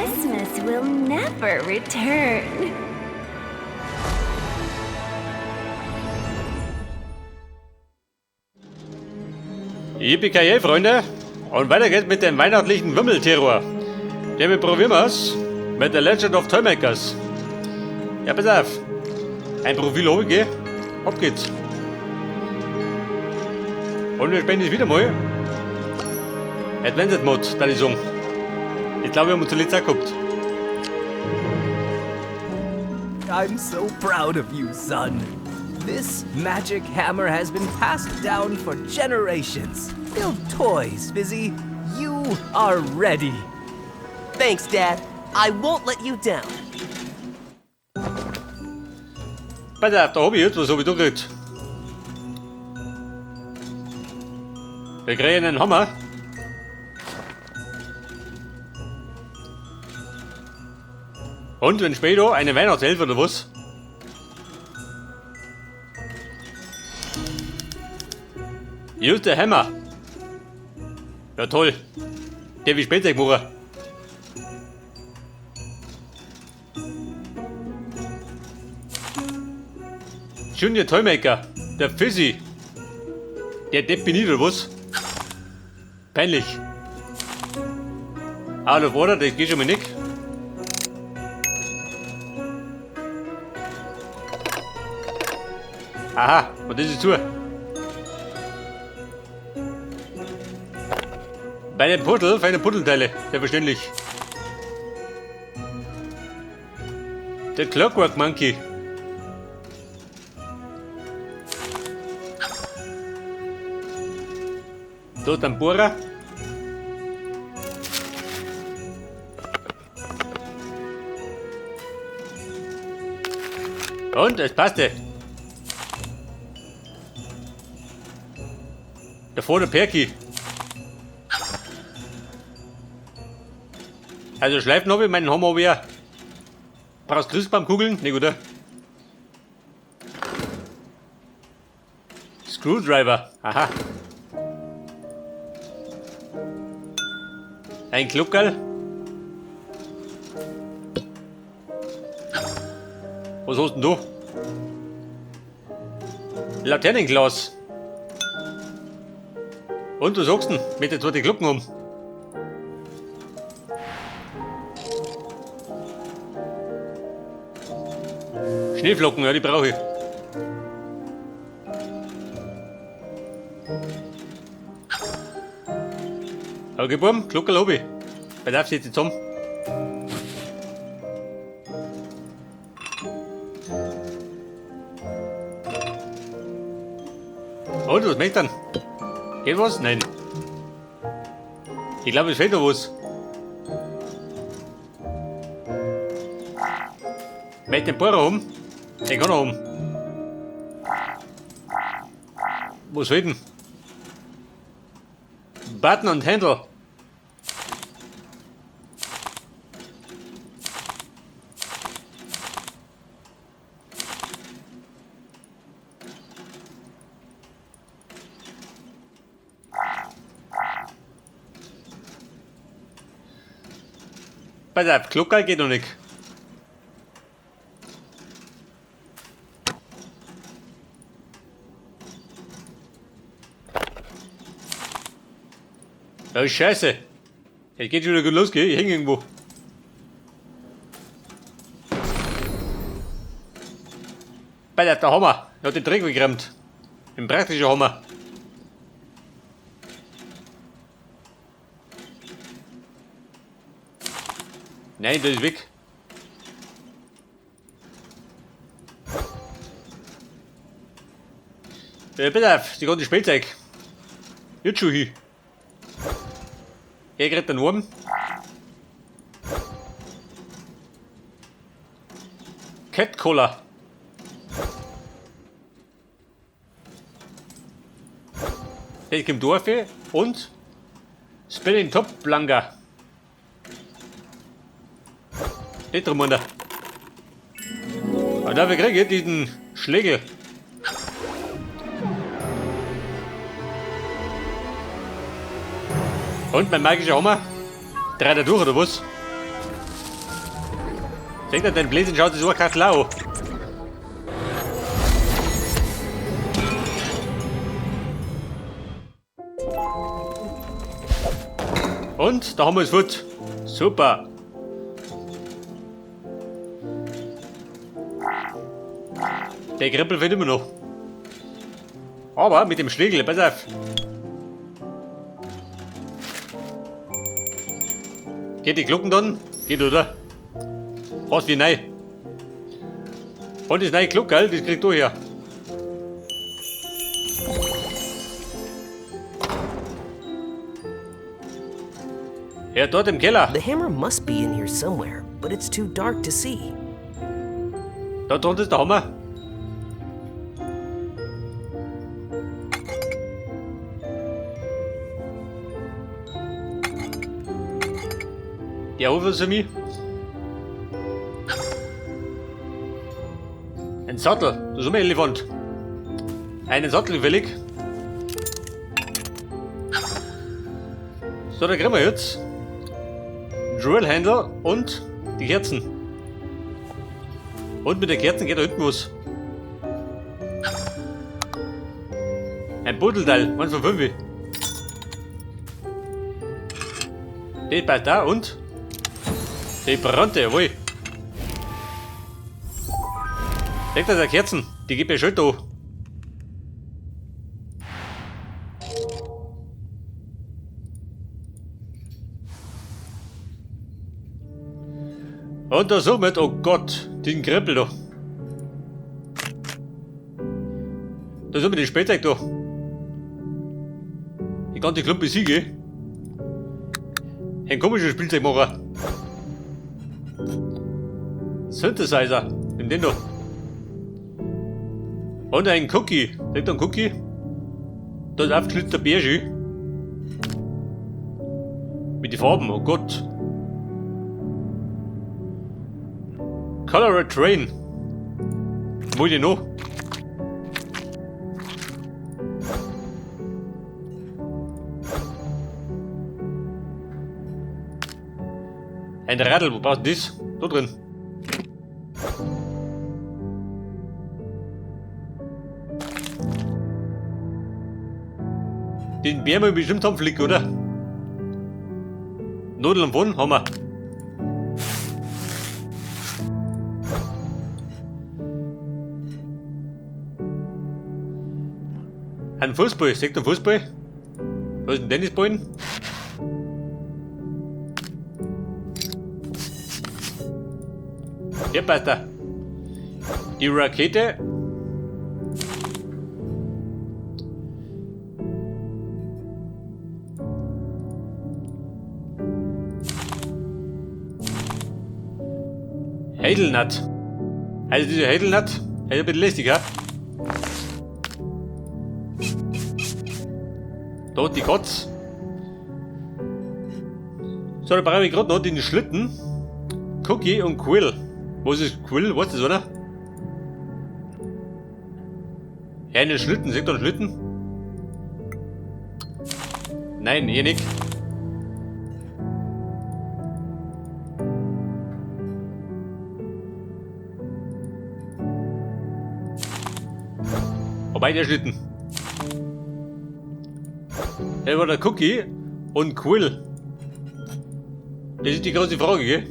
Christmas will never return. Yippie, Freunde! Und weiter geht's mit dem weihnachtlichen Wimmelterror. Den probieren wir's mit The Legend of Toymakers. Ja, pass auf. Ein Profil habe ich, gell? Ab geht's. Und wir spielen jetzt wieder mal Advanced Mode, da ich sagen. Ich glaube, wir haben uns zuletzt auch gehabt. I'm so proud of you, son. This magic hammer has been passed down for generations. Build toys, Fizzy. You are ready. Thanks, Dad. I won't let you down. Pass auf, da hab ich jetzt, was hab ich da gekriegt? Wir kriegen einen Hammer. Und wenn später eine Weihnachtselfe oder was? Use the Hammer. Ja toll. Der wie Spielzeug machen. Junior Toymaker. Der Fizzy. Der Depp bin ich oder was? Peinlich. Out of order, das geht schon mal nicht. Aha, und das ist zu. Bei dem Puddel feine Puddelteile, selbstverständlich. Der Clockwork Monkey. Da ist ein Bohrer. Und es passte. Davor der Perky. Also Schleifen habe ich, meinen Hammer habe ich auch. Brauchst Christbaumkugeln? Ne, oder? Screwdriver. Aha. Ein Gluckerl. Was hast denn du? Laternenglas. Und was sagst du denn? Mit den zwei Glocken um. Schneeflocken, ja, die brauche ich. Okay, Buam, Gluckerl hab ich. Bei darf ich jetzt zusammen. Und was möchte dann? Geht was? Nein. Ich glaube, es fehlt noch was. Möchte den Bohrer haben? Den kann er haben. Was fehlt denn? Button und Handle. Pass auf, Gluckerl geht noch nicht. Das ist scheiße. Es geht schon wieder gut los, gell? Ich häng irgendwo. Pass auf, der Hammer. Der hat den Dreck weggerammt. Ein praktischer Hammer. Nein, das ist weg. Bitte auf, die ganze Spielzeug. Jetzt schon hin. Er kriegt den Wurm. Cat Cola. Das kommt Dorf und Spinning Top Blanca. Nicht drum, und dafür kriege ich diesen Schlägel. Und mein magischer Hammer? Dreht er durch, oder was? Denk an deinen Blödsinn, schaut das Uhrkachtel an. Und da haben wir es fort. Super. Der Krippel fehlt immer noch. Aber mit dem Schlegel, pass auf. Geht die Glocken dann? Geht, oder? Fast wie neu. Und das neue Glockerl, das kriegt du her. Ja, dort im Keller. The hammer must be in here somewhere, but it's too dark to see. Da drunter ist der Hammer. Der hat was für mich. Ein Sattel, das ist immer ein Elefant. Einen Sattel will. So, da kriegen wir jetzt Drill Handle und die Kerzen. Und mit den Kerzen geht da hinten was. Ein Buddelteil, 1 von 5. Die passt da und die brannte, jawohl. Denkt an die Kerzen, die gibt mir schon da. Und da somit, oh Gott, den Krippel da. Da sind wir den Spielzeug da. Die ganze Klumpe Siege. Ein komischer Spielzeugmacher. Synthesizer. Nimm den da. Und ein Cookie. Liegt da ein Cookie? Da ist aufgeschlitzter Bärchen. Mit den Farben, oh Gott. Color a Train. Wo ich noch? Ein Radl, wo brauchst du das? Da drin. Den Bär mal bestimmt haben Flick, oder? Nudeln und Pfann haben wir. Ein Fußball, seht ihr einen Fußball? Da ist ein Tennisball. Der passt da. Die Rakete. Hazelnut. Also diese Hazelnut, ist ein bisschen lästig, ja? Da die Kotz. So, da brauche ich gerade noch den Schlitten. Cookie und Quill. Was ist Quill? Was ist das, oder? Ja, einen Schlitten. Seht ihr einen Schlitten? Nein, eh nicht. Wobei der Schlitten. Der war der Cookie und Quill. Das ist die große Frage, gell?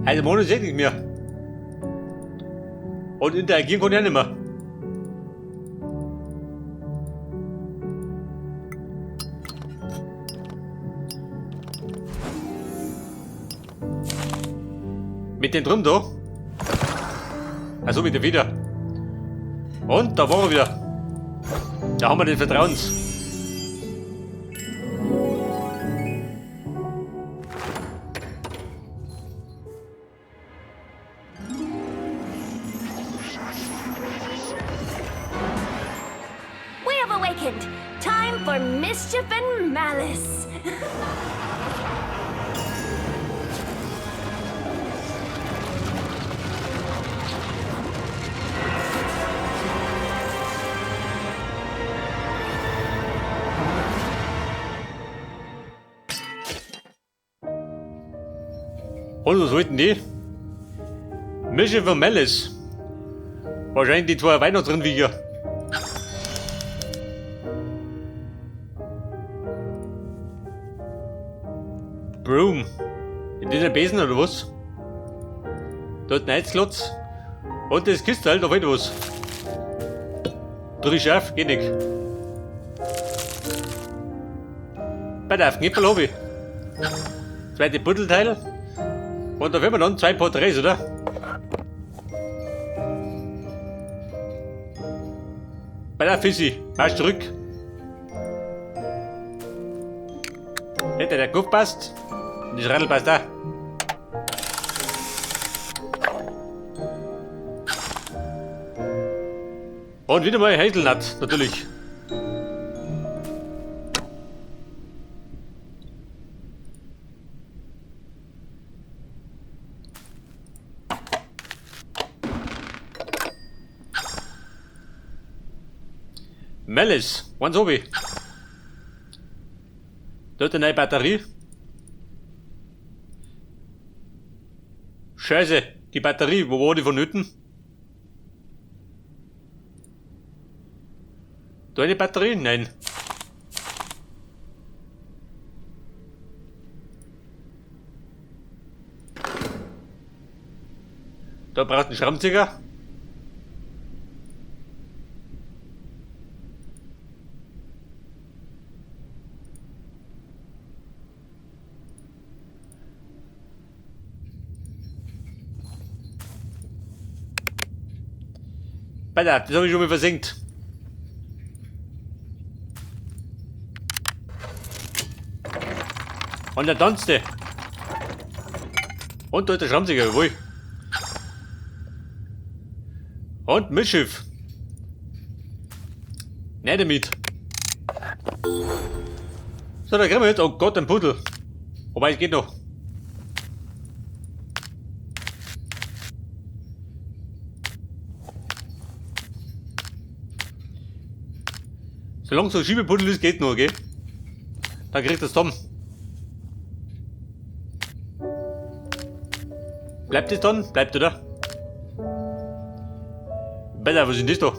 Also Mono seht nicht mehr. Und interagieren konnte ich auch nicht mehr. Mit dem Drum da. Also mit der wieder. Und da war er wieder. Da haben wir den Vertrauens. Mischief and malice. Und was wollten die? Mischief und Malice. Wahrscheinlich die zwei Weihnachtsrennviecher. Broom. In dieser Besen oder was? Dort ein Eisklotz. Und das Kistel, da fehlt was. Drück scharf, geht nicht. Bei der Knippel hab ich. Zweite Puddelteil. Und da werden wir dann zwei Porträts, oder? Bei der Fissi, marsch zurück. Hätte der Kopf passt. Und das Radl passt auch. Und wieder mal Hazelnut, natürlich. Malice, eins hab ich. Dort eine neue Batterie. Scheiße, die Batterie, wo war die vonnöten? Da eine Batterie? Nein. Da braucht ein Schraubenzieher. Alter, das hab ich schon mal versenkt. Und der tanzte. Und da ist der Schraubenzieher, jawohl. Und Mischief. Nein, damit. So, da kriegen wir jetzt. Oh Gott, ein Pudel. Wobei, es geht noch. Solange so ein Schiebepuddel ist, geht noch, gell? Dann kriegt das Tom. Bleibt es dann? Bleibt, oder? Bella, was ist denn das da?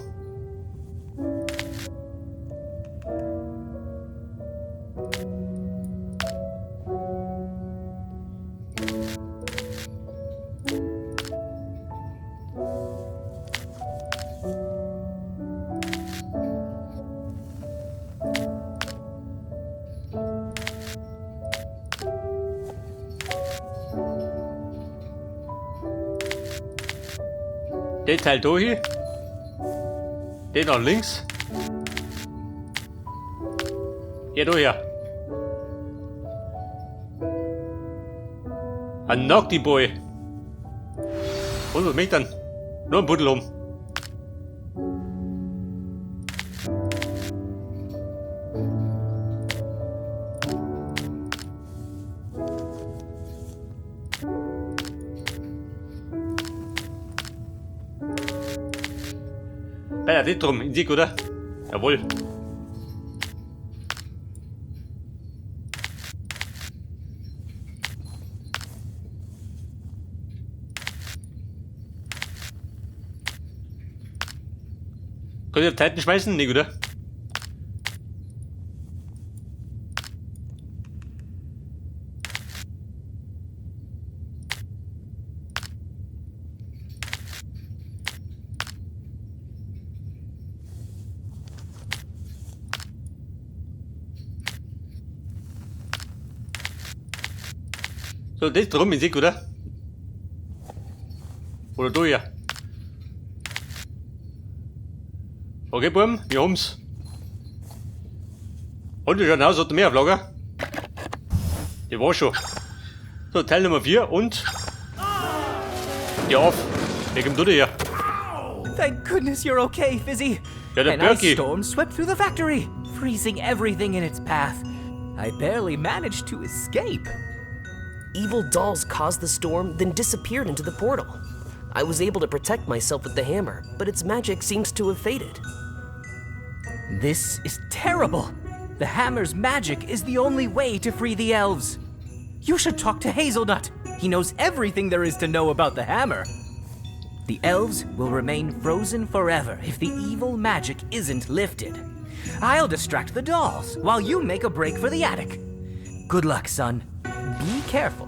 Den Teil da hier. Den nach links. Hier da her. Ein Naughty Boy. Und was möchte dann? Nur ein Buddel um. Bei der drum, in Sieg, oder? Jawohl. Könnt ihr auf Titan schmeißen? Nee, oder? So, das drum in Sieg, oder? Oder du ja. Okay, Buben, wir haben's. Und wir schauen aus, hat mehr auf Lager. Die war schon. So, Teil Nummer 4 und. Ja, auf. Wer kommt du her? Thank goodness you're okay, Fizzy. Ja, der An Birki. ice storm swept through the factory, freezing everything in its path. I barely managed to escape. Evil dolls caused the storm, then disappeared into the portal. I was able to protect myself with the hammer, but its magic seems to have faded. This is terrible. The hammer's magic is the only way to free the elves. You should talk to Hazelnut. He knows everything there is to know about the hammer. The elves will remain frozen forever if the evil magic isn't lifted. I'll distract the dolls while you make a break for the attic. Good luck, son. Be careful.